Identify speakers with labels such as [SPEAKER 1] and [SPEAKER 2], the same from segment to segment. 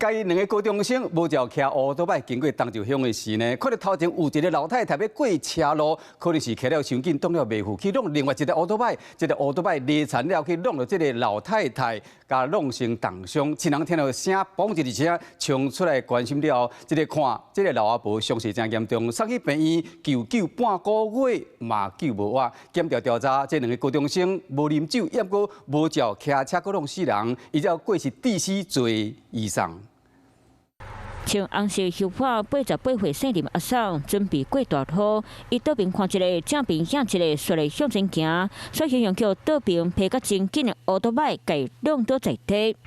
[SPEAKER 1] 嘉義兩个高中生無照騎烏多擺經過東石鄉的時呢，看著頭前有一个老太太欲過車路，可能是騎了傷緊，擋了袂赴，去挵另外一个烏多擺，這个烏多擺離殘了去挵著這个老太太，共挵成重傷。親人聽著聲，嘣一聲衝出來關心了後，這个看這个老阿婆傷勢真嚴重，送去病院求救半個月嘛救無活。檢調調查，這兩个高中生無啉酒，猶閣無照騎車閣挵死人，依照過失致死罪移送。
[SPEAKER 2] 穿紅色袖袍88歲姓林阿嫂準備過大路，伊倒爿看一个，正爿向一个，紲咧向前行，所以形容叫倒爿迫甲真緊的烏多擺共挵倒在地。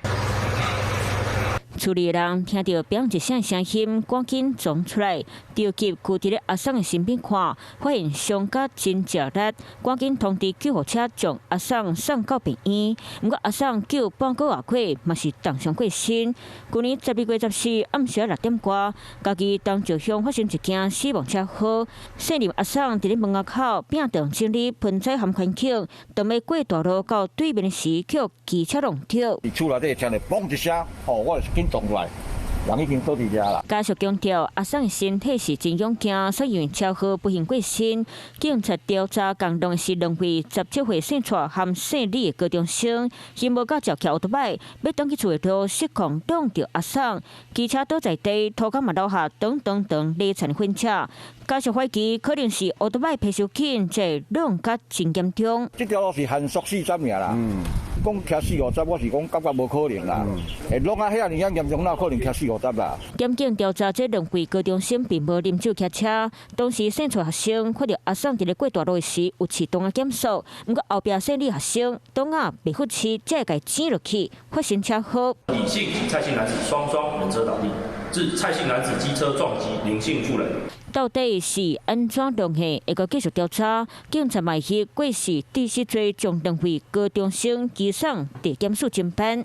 [SPEAKER 2] 厝裡的人聽著砰一聲聲音，趕緊衝出來，著急跪佇咧阿桑的身邊看，發現傷甲真食力，趕緊通知救護車將阿桑送到病院。毋過阿桑救半個外過，嘛是重傷過身。舊年12月14暗時6點外，嘉義東石鄉發生一件死亡車禍，姓林阿桑佇咧門仔口餅店整理盆栽和環境，當欲過大路到對面時，予機車挵著。
[SPEAKER 3] 佇厝內底聽著嘣一聲，吼，我就緊衝出來，人已經倒佇遮啦。
[SPEAKER 2] 家屬強調，阿桑的身體是真勇健，所以因為車禍不幸過身。警察調查，共挵的是兩位17歲姓蔡和姓李的高中生，𪜶無駕照騎歐多擺，欲轉去厝的路失控挵著阿桑，機車倒在地，塗跤嘛留下長長長犁田痕跡。家屬懷疑可能是歐多擺迫傷緊，才挵甲真嚴重。
[SPEAKER 3] 這條路是限速40爾啦。講騎四五十，我是講感覺無可能啦。會挵啊遐爾仔嚴重，哪有可能騎四五十啦？
[SPEAKER 2] 檢警調查，這兩位高中生並無啉酒騎車。當時姓蔡學生看著阿桑佇咧過大路的時，有適當仔減速，毋過後壁姓李學生擋仔袂赴市，才會共剪落去，發生車禍。
[SPEAKER 4] 李姓及蔡姓男子雙雙人車倒地，致蔡姓男子機車撞擊林姓婦人。
[SPEAKER 2] 到底是按怎挵的？會閣繼續調查。警察嘛以過失致死罪將兩位高中生移送地檢署偵辦。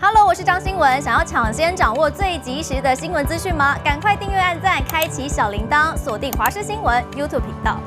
[SPEAKER 5] Hello，我是張新聞。想要搶先掌握最及時的新聞資訊嗎？趕快訂閱、按讚、開啟小鈴鐺，鎖定華視新聞 YouTube 頻道。